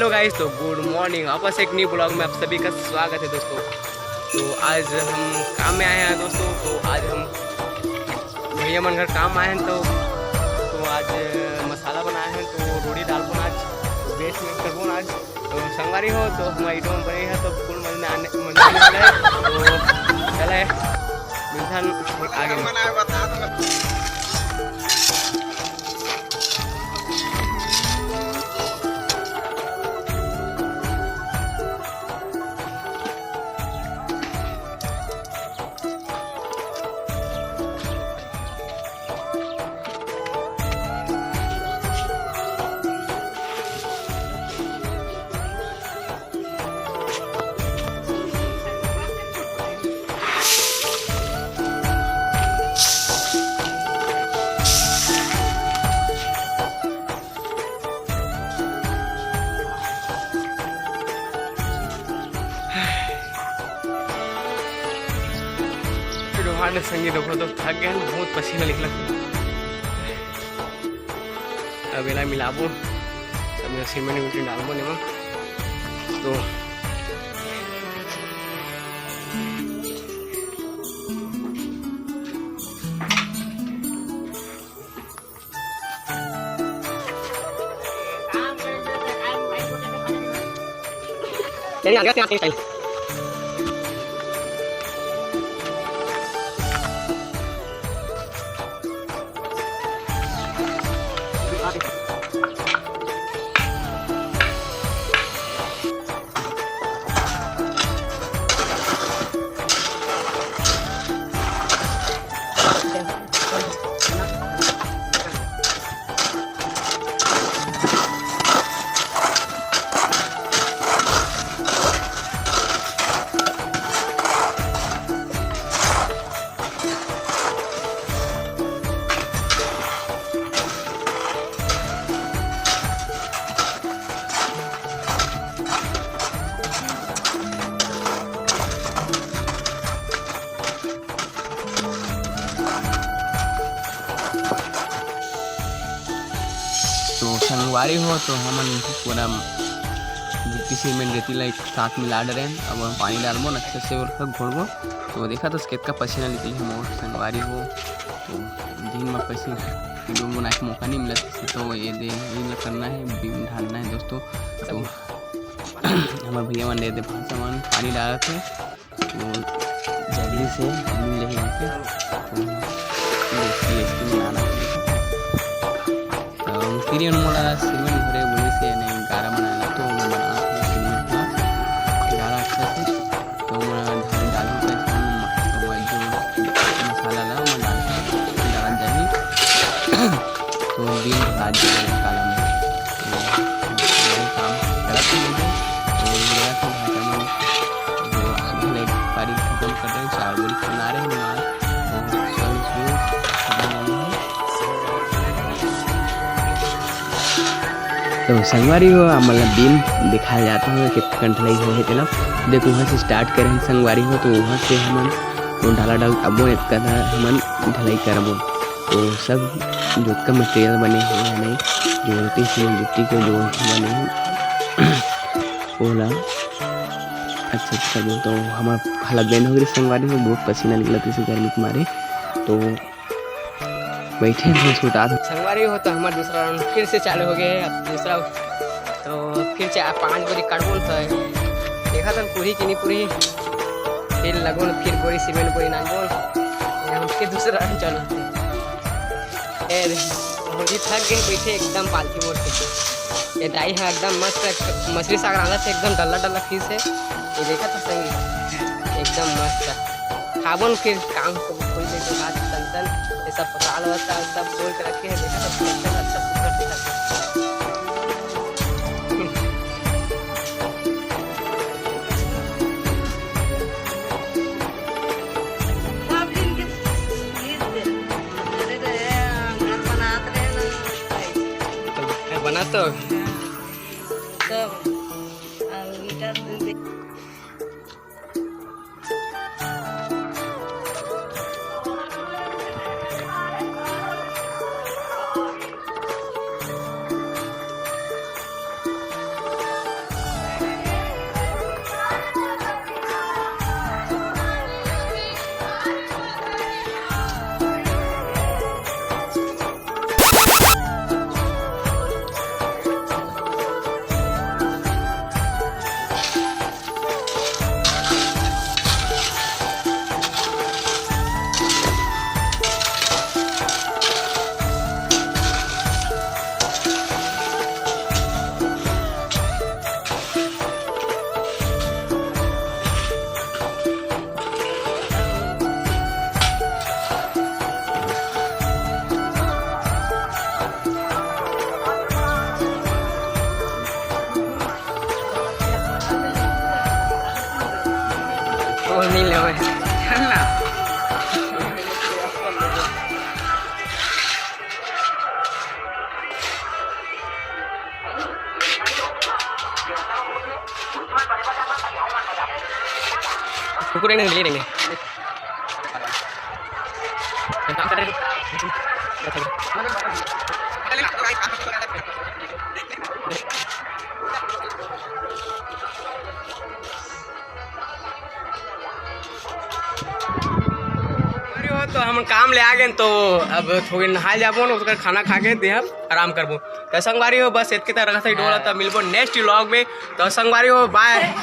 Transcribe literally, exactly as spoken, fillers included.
तो गाइस, तो गुड मॉर्निंग, वापस एक न्यू ब्लॉग में आप सभी का स्वागत है दोस्तों। तो आज हम काम में आए हैं दोस्तों, तो आज हम भैया मन घर काम आए हैं, तो तो आज मसाला बनाए हैं, तो रोटी डालबो आज, बेस में करबो आज। तो संगवारी हो, तो हम आइटम बने हैं, तो फुल मजा आने, मजा आने वाला है। तो चले, मिलथन आगे में। डोहार ने संगी देखो तो थक गए हैं, बहुत पसीना निकला। अब एला मिलाबो, सब में सीमेंट वीमेंट डालबो नेमा। तो चलिए, आगे से आते हैं। तो संगवारी हो, तो हमन पूरा गिट्टी सीमेंट रेती ला एक साथ मिला डरेन। अब हम पानी डालबो न, अच्छे से ओला घोड़बो। तो देखा तो कितना पसीना निकली है मोर संगवारी हो। तो दिन में पसीना वीडियो बनाए के मौका नहीं मिला, तो ये दे, ये करना है, बीम ढालना है दोस्तों। तो हमारे भैया मन दे दे भाषा मन पानी डालत है। वो जल्दी से मिल रही यहाँ पे। तो देखिए, इसको बनाना पड़ेगा। तो फिर ये मोला सीमेंट भरे बोले से नहीं गारा बनाना, तो मैं बना सीमेंट का गारा अच्छा से। तो मैं डाल, डालूँ तो इसमें म-, तो मैं जो मसाला ला, मैं डाल के डाल जाही। तो बीम डाल दिए काला में। तो ये काम गलत हो गया। तो ये गलत हो गया, तो मैं जो आधा ले पारी खत्म कर रहे हैं, चार बोरी बना रहे हैं, तो सॉरी, सॉरी, खत्म होने हैं। तो संगवारी हो, हमन ला बीम दिखाए जाते हुए कि कंठलाई हो है तेला। देखो, वहाँ से स्टार्ट करें संगवारी हो, तो वहाँ से हमन तो ढाला डाल अबो एक कदा हमन ढलाई करबो। तो सब जोतका मटेरियल बने हुए हैं, जो होती है गिट्टी के जो बने हैं, ओला अच्छा, अच्छा, जो तो हमार हालत बेन हो गई संगवारी हो, बहुत पसीना निकला इसी गर्मी के मारे। तो बैठे हैं, सुता दो। संगवारी हो, तो हमारा दूसरा राउंड फिर से चालू हो गया है। अब दूसरा, तो फिर चार पाँच बोरी काटबो न, तो देखा था पूरी की नहीं पूरी, फिर लगो न, फिर बोरी सीमेंट बोरी नानबो न, ये हम फिर दूसरा राउंड चालू होते हैं। ए, मोदी थक गए बैठे एकदम पालथी मोड़ के। ये दाई हाँ एकदम मस्त मछली साग रांधा थे, एकदम डल्ला डल्ला पीस है। ये देखा था संगी, एकदम मस्त। खाबो न फिर काम को खोल दे के बाद तन तन ये सब पका लो, सब सब खोल के रखे हैं। देखा सब एकदम अच्छा सुंदर दिखा। बना तो सब, आ, ईटा दे। कुरकुरे नहीं ले लेंगे। अरे वो तो हम काम ले आ गए, तो अब थोड़ी नहाए जाबो ना, उसका खाना खा के देहब आराम करबो। तो संगवारी हो, बस इतके तक रखत हई डोला, तब मिलबो नेक्स्ट व्लॉग में। तो संगवारी हो, बाय।